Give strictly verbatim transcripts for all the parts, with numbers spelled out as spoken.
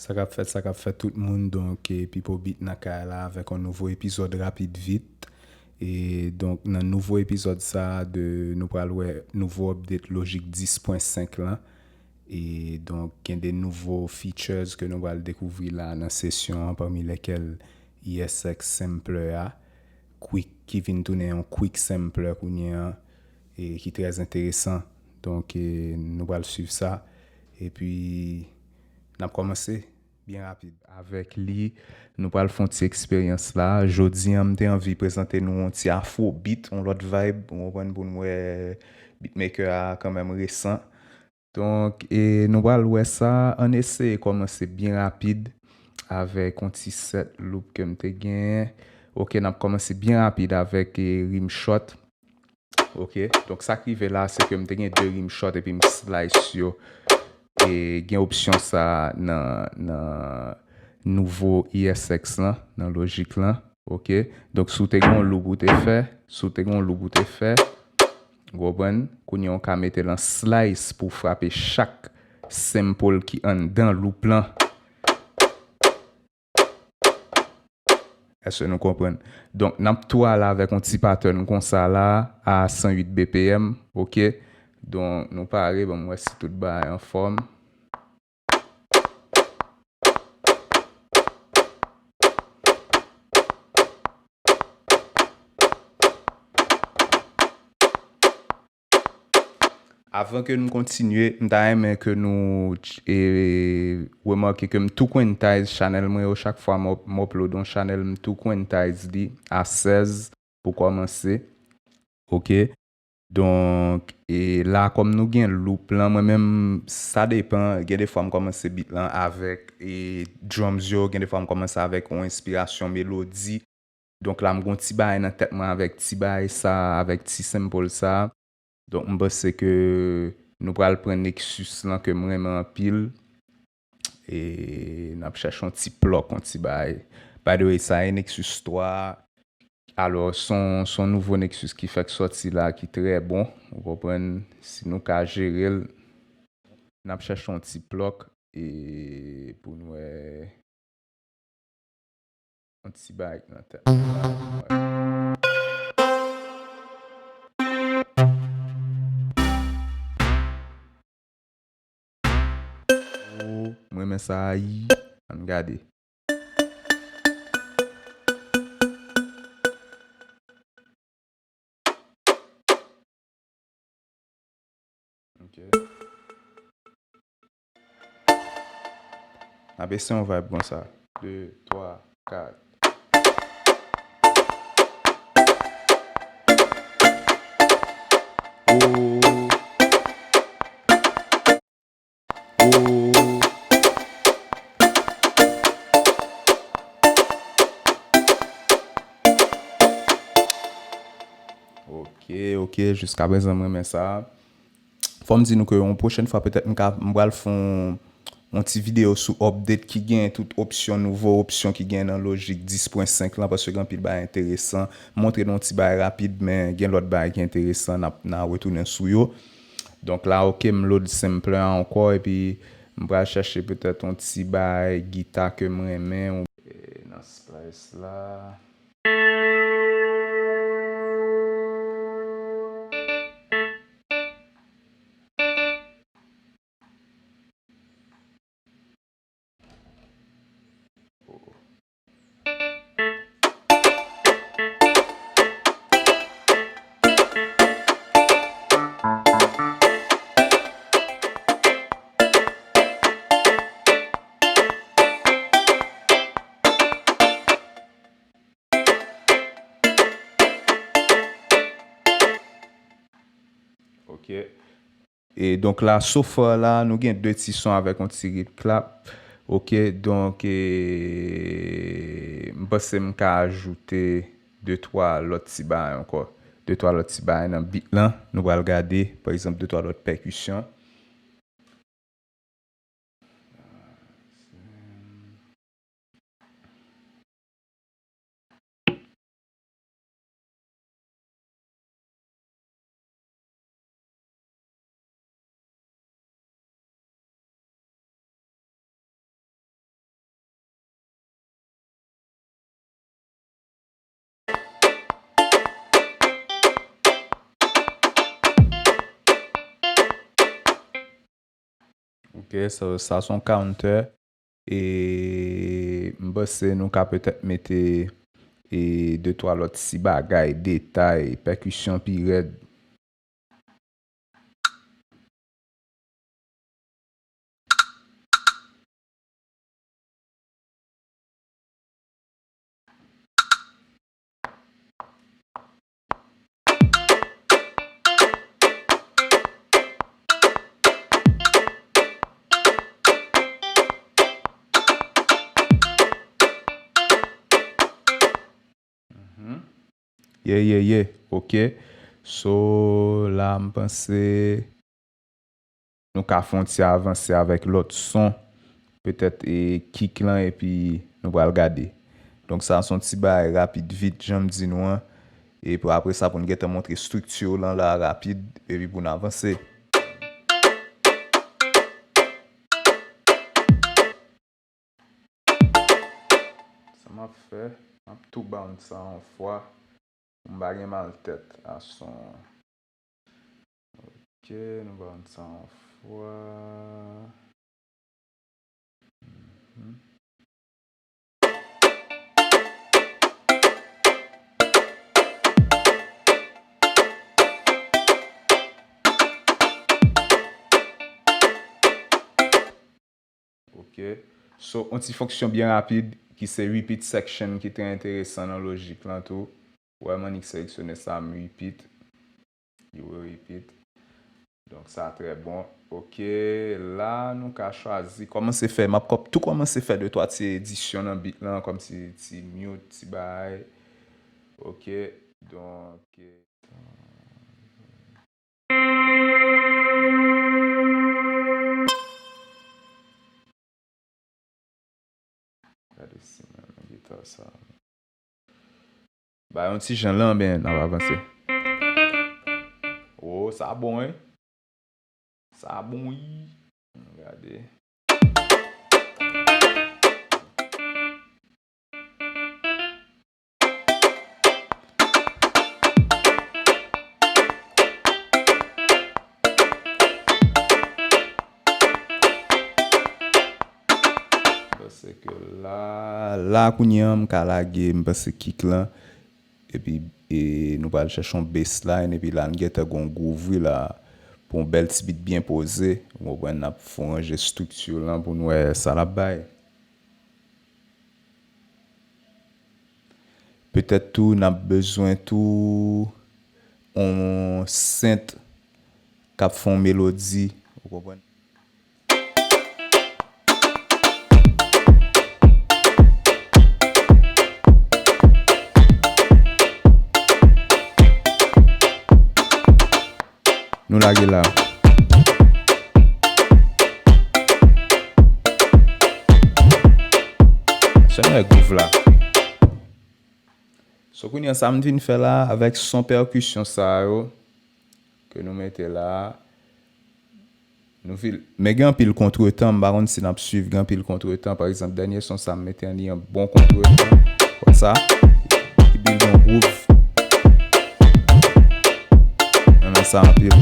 Sa k ap fèt, sa k ap fèt tout moun, donk, e, Pipo Beat nan kay la avèk yon nouvo epizòd rapid vit. E, donk, nan nouvo epizòd sa a, de, nou pral wè nouvo update Logic dis pwen senk lan. E, donk, gen de nouvo features ke nou pral dekouvri la nan sesyon an, pami lèkèl E S X Sampler a, Quick, ki vin tounen yon Quick Sampler kounye an, e ki trè enteresan. Donk, e, nou pral swiv sa. Epi, n ap kòmanse byen rapid. Avèk li, nou pral fè yon ti eksperyans la. Jodi a, m te anvi prezante nou yon ti afrobeat, yon lòt vibe, ou konprann, pou n wè beatmaker a kanmenm resan. Donk, e nou pral wè sa, ann eseye kòmanse byen rapid avèk yon ti set loop ke m te genyen. Oke, n ap kòmanse byen rapid avèk, e, rimshot. Oke, donk sa k rive la, se ke m te gen de rimshot epi m slice yo. E gen opsyon sa nan, nan nouvo E S X lan, nan Logic lan. Oke, donk si w te gen yon loop ou te fè, si w te gen yon loop ou te fè, ou konprann, kounye a w ka mete l an slice pou w frape chak sample ki anndan loop lan. Èske nou konprann? Donk, n ap tou ale avèk yon ti pattern konsa la, a san uit B P M, oke? Donk, nou pare, ban m wè si tout bagay anfòm. Avan ke nou kontinye, m ta renmen ke nou, e, remake ke m tou quantize channel mwen yo. Chak fwa m up-, m upload yon channel, m tou quantize li a sèz pou kòmanse. Oke. Donk, e, la, kòm nou gen loop lan, mwen menm, sa depan. Gen de fwa m kòmanse beat lan avèk, e, drums yo, gen de fwa m kòmanse avèk yon enspirasyon melodi. Donk la, m gon ti bagay nan tèt mwen avèk ti bagay sa, avèk ti sample sa. Donk, m panse ke nou pral pran Nexus lan ke m renmen anpil. E n ap chèche yon ti plòk, yon ti bagay. By the way, sa e Nexus twa. Alò, se yon, se yon nouvo Nexus ki fèk sòti la, ki trè bon. Ou konprann, si nou ka jere l, n ap chèche yon ti plòk, e pou n wè yon ti bagay nan tèt mwen la. Oh, m renmen sa, ayi. Ann gade. Ok. N ap eseye yon vibe konsa. De, twa, kat. Oh. Oh. Ok, ok, jiskaprezan m renmen sa. Fò m di nou ke yon pwochèn fwa, petèt m ka, m pral fè yon, yon ti videyo sou update ki gen tout opsyon, nouvo opsyon ki gen nan Logic dis pwen senk lan, paske gen anpil bagay enteresan. M montre nou yon ti bagay rapid, men gen lòt bagay ki enteresan, n ap, n a retounen sou yo. Donk la, ok, m load sampler an ankò, epi m pral chèche petèt yon ti bagay gita ke m renmen, ou, e, nan splice la. Ok. E donk la, so far la, nou gen de ti son avèk yon ti rit clap. Ok, donk, e, m panse m ka ajoute de twa lòt ti bagay ankò. De twa lòt ti bagay nan beat lan. Nou pral gade, pa egzanp, de twa lòt pèkisyon. Ok, so sa se yon counter. E m panse nou ka petèt mete e de twa lòt ti bagay, detay, pèkisyon pi rèd. Mhm. Yeah, yeah, yeah. Ok. So, la, m panse nou ka fè yon ti avanse avèk lòt son. Petèt, e, kick lan, epi nou pral gade. Donk, sa se yon ti bagay rapid, vit, jan m di nou an. E pou apre sa, pou n gentan montre estrikti lan la rapid, epi pou n avanse. Sa m ap fè, m ap tou bounce sa yon fwa, pou m pa gen mal tèt a son an. Ok, nou bounce sa yon fwa. Mhm. Ok. So, yon ti fonksyon byen rapid ki se repeat section ki trè enteresan nan lojik lan tou. Ou wè, m annik seleksyone sa, m repeat. You will repeat. Donk, sa trè bon. Ok, la, nou ka chwazi kòmanse fè, m ap kòp-, tou kòmanse fè de twa ti edisyon nan beat lan, kòm ti, ti mute, ti bagay. Ok, donk, gade si m renmen gita sa. Ba yon ti jan lan, ben, n ap avanse. Oh, sa bon, wi. Sa bon, wi. Gade. Paske la, la kounye a, m ka lage, m panse kick lan. Epi, e, nou pral chèche yon bassline, epi la, n gentan gon groove, wi, la. Pou yon bèl ti beat byen poze, ou konprann, n ap fè yon ranje estrikti lan pou n wè sa l ap bay. Petèt tou, n ap bezwen tou yon synth k ap fè yon melodi, ou konprann? Nou lage la. Sèlman groove la. So, kounye a, sa m vin fè la, avèk son pèkisyon sa yo ke nou mete la, nou fil-, men gen anpil kontretan, m pa konn si n ap swiv, gen anpil kontretan. Pa egzanp, dènye son sa m mete an, li an bon kontretan. Konsa, ki build yon groove. M renmen sa anpil.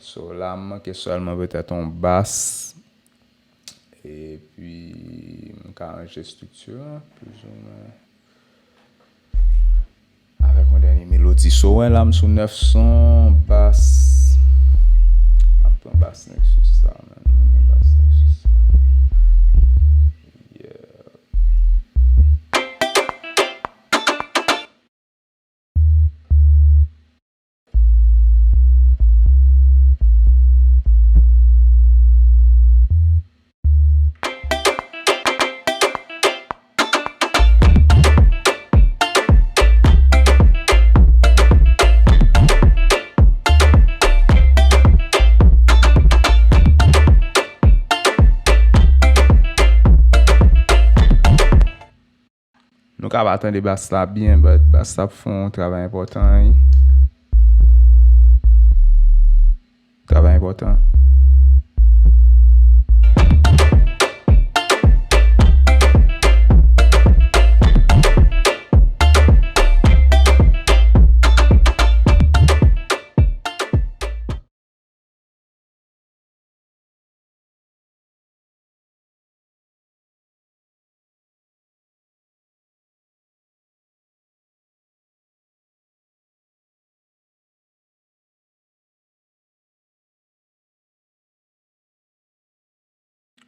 So, la, m manke sèlman petèt yon bas. Epi, m ka ranje estrikti an, plizoumwen. Avèk yon dènye melodi. So, wè la, m sou nèf son, bas. M ap pran bas Nexus sa, man. M renmen bas Nexus sa. Yeah. Nou ka pa tande bas la byen, but bas la ap fè yon travay enpòtan, wi. Travay enpòtan.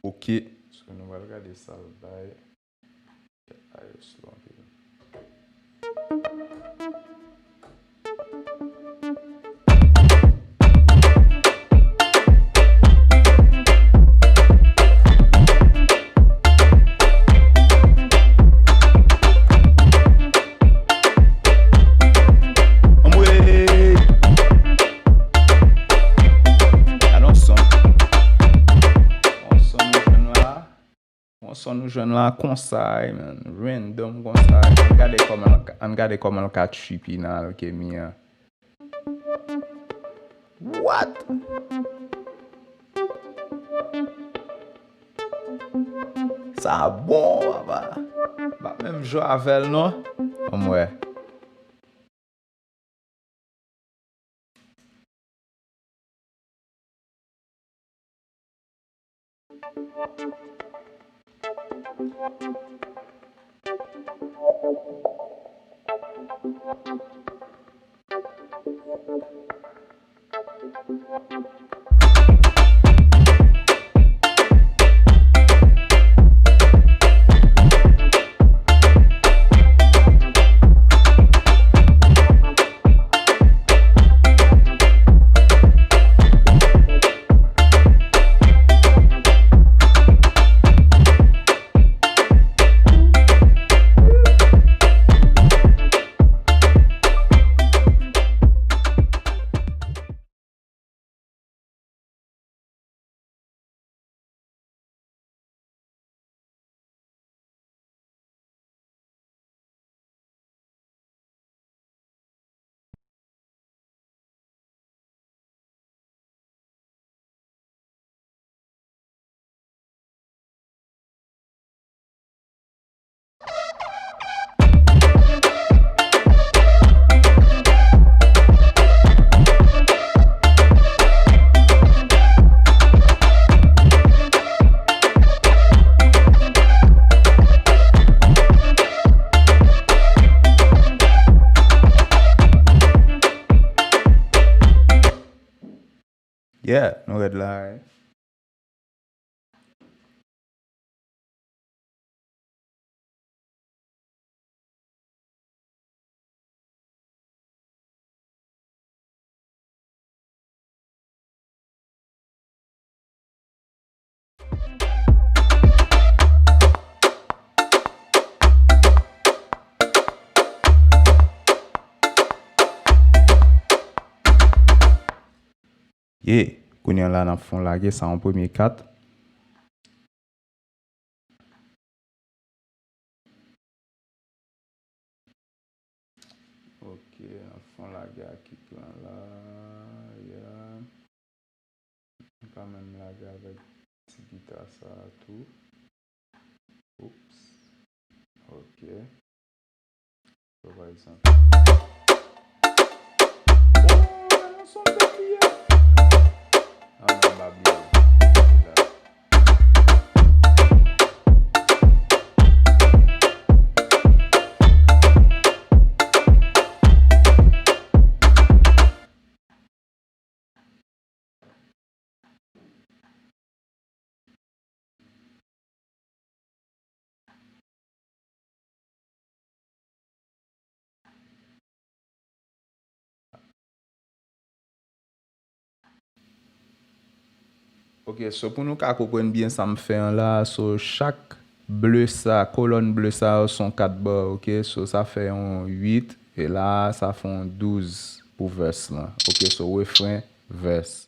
Ok. So, nou pral gade sa l bay. Kèt la, yo slow anpil. Anmwey! Gade yon son. Yon son nou jwenn la. Yon son nou jwenn la konsa, ey, man. Random konsa. Ann gade kòman l ka, ann gade kòman l ka trippy nan alkemi an. What? Sa bon, papa. M pa menm jwe avè l, non. Ann wè. Yeah, nou rèd la, wi. Yeah, kounye a la n ap fè yon lage, sa yon premye kat. Ok, n ap fè yon lage ak ki plan la, yeah. M ka menm lage avèk ti gita sa a tou. Oops. Ok. So, pa egzanp. Oh, gade yon son m te bliye. Ah, non, m pa bliye. Ok, so pou nou ka konprann byen sa m fè an la, so chak ble sa, kolòn ble sa yo se yon kat ba, ok? So sa fè yon uit, e la sa fè yon douz pou vès lan. Ok, so refren, vès.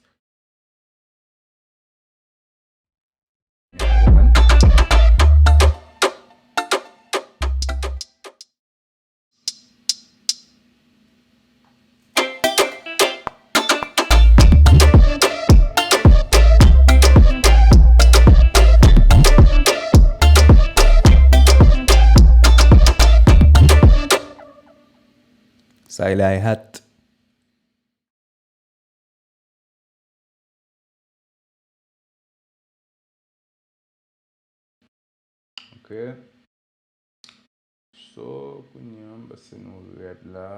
Sa e la e hat. Ok. So, kounye a, m panse nou rèd la.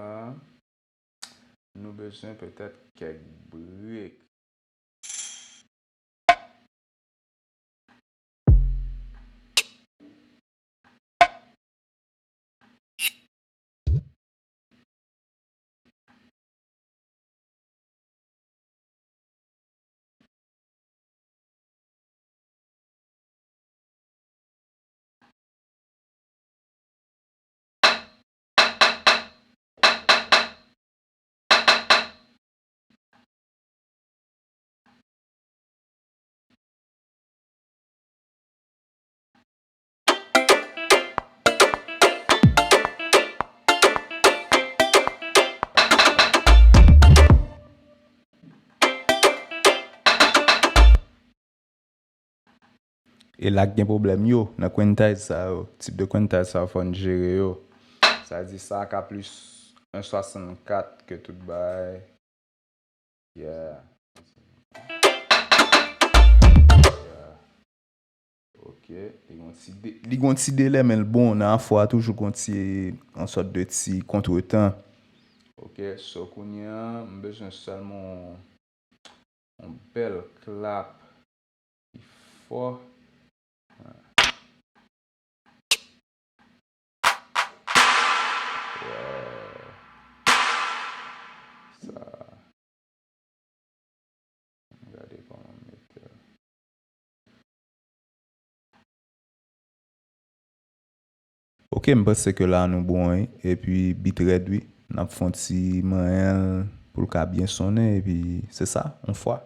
Nou bezwen petèt kèk break. E la k gen pwoblèm yo, nan quintiles sa yo, tip de quintiles sa yo, fò n jere yo. Sa vle di sa ka plis en swasannkat ke tout bagay. Yeah. Yeah. Ok, li gon ti de, li gon ti delè, men l bon, nan afro a toujou gon ti, yon sòt de ti kontretan. Ok, so kounye a, m bezwen sèlman yon, yon bèl clap ki fò. Yeah. Sa. Gade kòman m mete l. Ok, m panse ke la nou bon, wi. Epi beat rèd, wi. N ap fè yon ti manyen l pou l ka byen sonnen, epi se sa, yon fwa.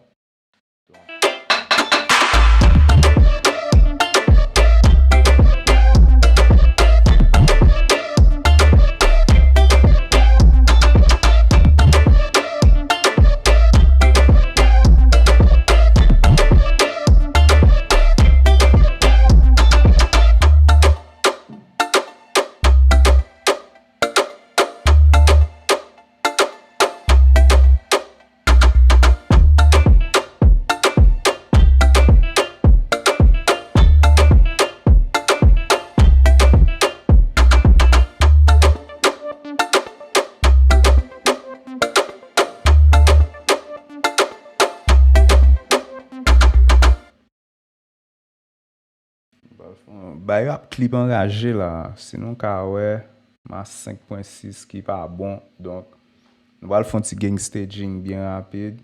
Ba yo ap klip anraje la. Si nou ka wè, m a senk pwen sis ki pa bon. Donk, nou pral fè yon ti gang staging byen rapid.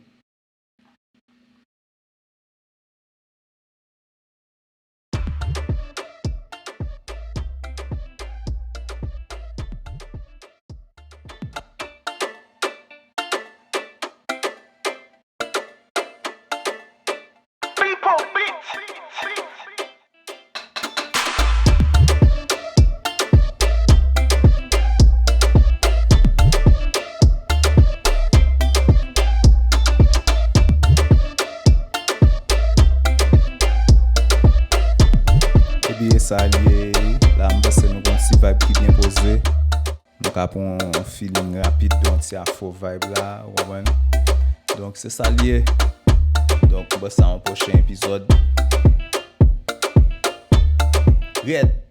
Epi e sa l ye, la m panse nou gon ti vibe ki byen poze. Nou ka pran yon feeling rapid de yon ti afro vibe la, ou konprann? Donk, se sa l ye. Donk, m panse a yon pwochen epizòd. Rèd!